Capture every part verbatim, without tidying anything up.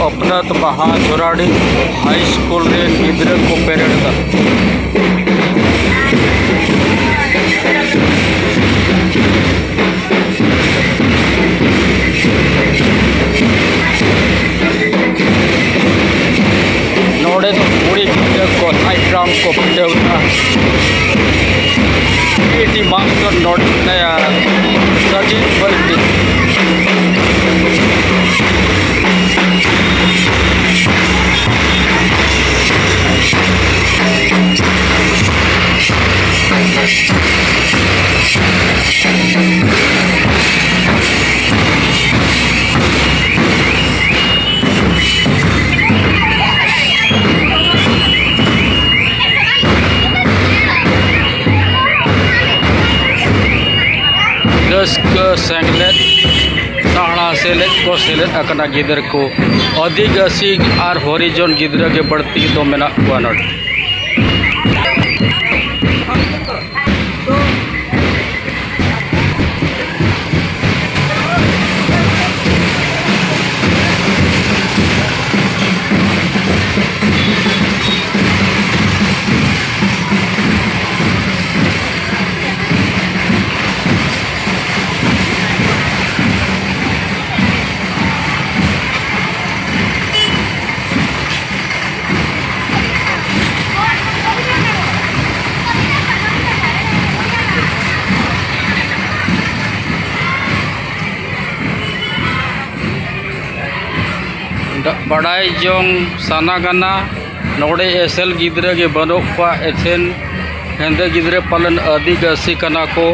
ᱯᱚᱯᱱᱟᱛᱷ ᱢᱟᱦᱟ ᱡᱷᱚᱨᱟᱰᱤ ᱦᱟᱭ ᱥᱠᱩᱞ ᱨᱮᱱ ᱜᱤᱫᱽᱨᱟᱹ ᱠᱚ ᱯᱮᱨᱮᱰ ᱮᱫᱟ᱾ ᱱᱚᱰᱮ ᱫᱚ ᱠᱩᱲᱤ ᱜᱤᱫᱽᱨᱟᱹ ᱠᱚ ᱥᱟᱭ ᱰᱨᱟᱢ ᱠᱚ ᱯᱤᱴᱟᱹᱣ ᱮᱫᱟ᱾ ᱯᱤ ᱴᱤ ᱢᱟᱥᱴᱟᱨ ᱱᱚᱰᱮ ᱢᱮᱱᱟᱭᱟ, ᱥᱟᱡᱤᱫ ᱵᱟᱹᱞᱴᱤ᱾ ᱨᱟᱹᱥᱠᱟᱹ ᱥᱮᱝᱞᱮᱫ ᱥᱟᱦᱲᱟ ᱥᱮᱞᱮᱫ ᱠᱚ ᱥᱮᱞᱮᱫ ᱟᱠᱟᱱᱟ ᱜᱤᱫᱟᱹᱨ ᱠᱚ᱾ ᱟᱹᱫᱤᱵᱟᱹᱥᱤ ᱟᱨ ᱦᱚᱨᱤᱡᱚᱱ ᱜᱤᱫᱽᱨᱟᱹ ᱜᱮ ᱵᱟᱹᱲᱛᱤ ᱫᱚ ᱢᱮᱱᱟᱜ ᱠᱚᱣᱟ ᱱᱚᱰᱮ᱾ ᱵᱟᱰᱟᱭ ᱡᱚᱝ ᱥᱟᱱᱟ ᱠᱟᱱᱟ, ᱱᱚᱰᱮ ᱮᱥᱮᱞ ᱜᱤᱫᱽᱨᱟᱹ ᱜᱮ ᱵᱟᱹᱱᱩᱜ ᱠᱚᱣᱟ, ᱮᱛᱷᱮᱱ ᱦᱮᱸᱫᱮ ᱜᱤᱫᱽᱨᱟᱹ ᱯᱟᱞᱮᱱ ᱟᱹᱫᱤᱵᱟᱹᱥᱤ ᱠᱟᱱᱟ ᱠᱚ,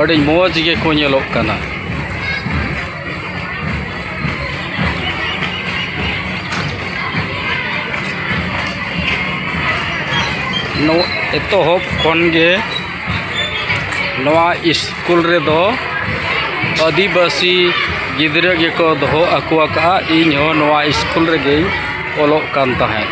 ᱟᱹᱰᱤ ᱢᱚᱡᱽ ᱜᱮᱠᱚ ᱧᱮᱞᱚᱜ ᱠᱟᱱᱟ᱾ ᱱᱚᱣᱟ ᱮᱛᱚᱦᱚᱵ ᱠᱷᱚᱱ ᱜᱮ ᱱᱚᱣᱟ ᱥᱠᱩᱞ ᱨᱮᱫᱚ ᱟᱹᱫᱤᱵᱟᱹᱥᱤ ᱜᱤᱫᱽᱨᱟᱹ ᱜᱮᱠᱚ ᱫᱚᱦᱚ ᱟᱹᱜᱩ ᱟᱠᱟᱫᱼᱟ᱾ ᱤᱧ ᱦᱚᱸ ᱱᱚᱣᱟ ᱥᱠᱩᱞ ᱨᱮᱜᱮᱧ ᱚᱞᱚᱜ ᱠᱟᱱ ᱛᱟᱦᱮᱸᱫ᱾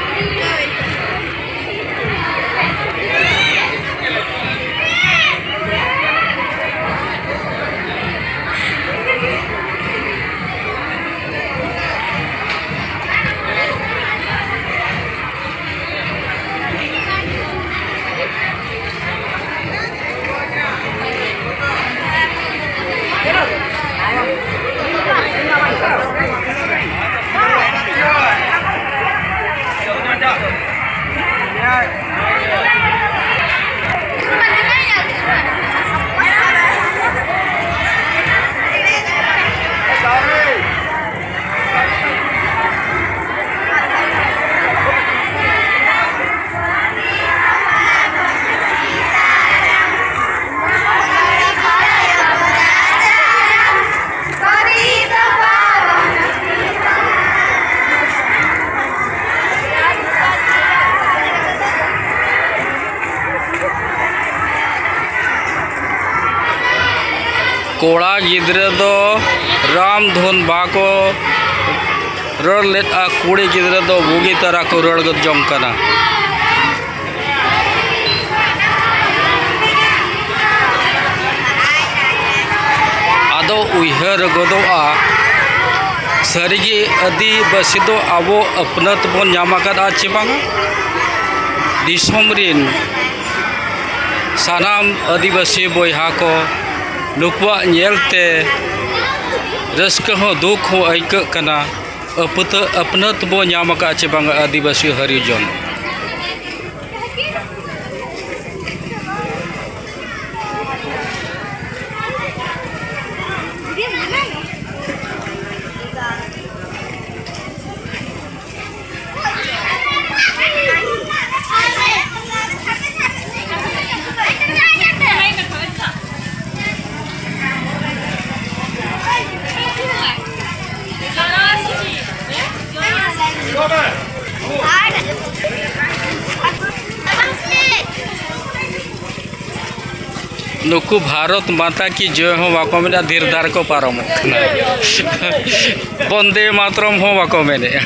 ᱠᱚᱲᱟ ᱜᱤᱫᱽᱨᱟᱹ ᱫᱚ ᱨᱟᱢ ᱫᱷᱩᱱ ᱵᱟᱠᱚ ᱨᱟᱹᱲ ᱞᱮᱫᱼᱟ, ᱠᱩᱲᱤ ᱜᱤᱫᱽᱨᱟᱹ ᱫᱚ ᱵᱩᱜᱤ ᱛᱟᱨᱟ ᱠᱚ ᱨᱟᱹᱲ ᱜᱚᱫ ᱡᱚᱝ ᱠᱟᱱᱟ᱾ ᱟᱫᱚ ᱩᱭᱦᱟᱹᱨ ᱜᱚᱫᱚᱜᱼᱟ, ᱥᱟᱹᱨᱤᱜᱮ ᱟᱹᱫᱤᱵᱟᱹᱥᱤ ᱫᱚ ᱟᱵᱚ ᱟᱹᱯᱱᱟᱹᱛ ᱵᱚᱱ ᱧᱟᱢ ᱟᱠᱟᱫᱼᱟ ᱪᱮ ᱵᱟᱝᱟ? ᱫᱤᱥᱚᱢ ᱨᱤᱱ ᱥᱟᱱᱟᱢ ᱟᱹᱫᱤᱵᱟᱹᱥᱤ ᱵᱚᱭᱦᱟ ᱠᱚ ᱱᱩᱠᱩᱣᱟᱜ ᱧᱮᱞᱛᱮ ᱨᱟᱹᱥᱠᱟᱹ ᱦᱚᱸ ᱫᱩᱠ ᱦᱚᱸ ᱟᱹᱭᱠᱟᱹᱜ ᱠᱟᱱᱟ᱾ ᱟᱹᱯᱟᱹᱛᱟᱹ-, ᱟᱹᱯᱱᱟᱹᱛ ᱵᱚ ᱧᱟᱢ ᱟᱠᱟᱫᱼᱟ ᱪᱮ ᱵᱟᱝᱟ ᱟᱹᱫᱤᱵᱟᱹᱥᱤ ᱦᱚᱨᱤᱡᱚᱱ? ᱱᱩᱠᱩ ᱵᱷᱟᱨᱚᱛ ᱢᱟᱛᱟ ᱠᱤ ᱡᱚᱭ ᱦᱚᱸ ᱵᱟᱠᱚ ᱢᱮᱱᱟ, ᱫᱷᱤᱨ ᱫᱷᱟᱨ ᱠᱚ ᱯᱟᱨᱚᱢᱚᱜ ᱠᱟᱱᱟ᱾ ᱵᱚᱱᱫᱮ ᱢᱟᱛᱨᱚᱢ ᱦᱚᱸ ᱵᱟᱠᱚ ᱢᱮᱱᱮᱜᱼᱟ᱾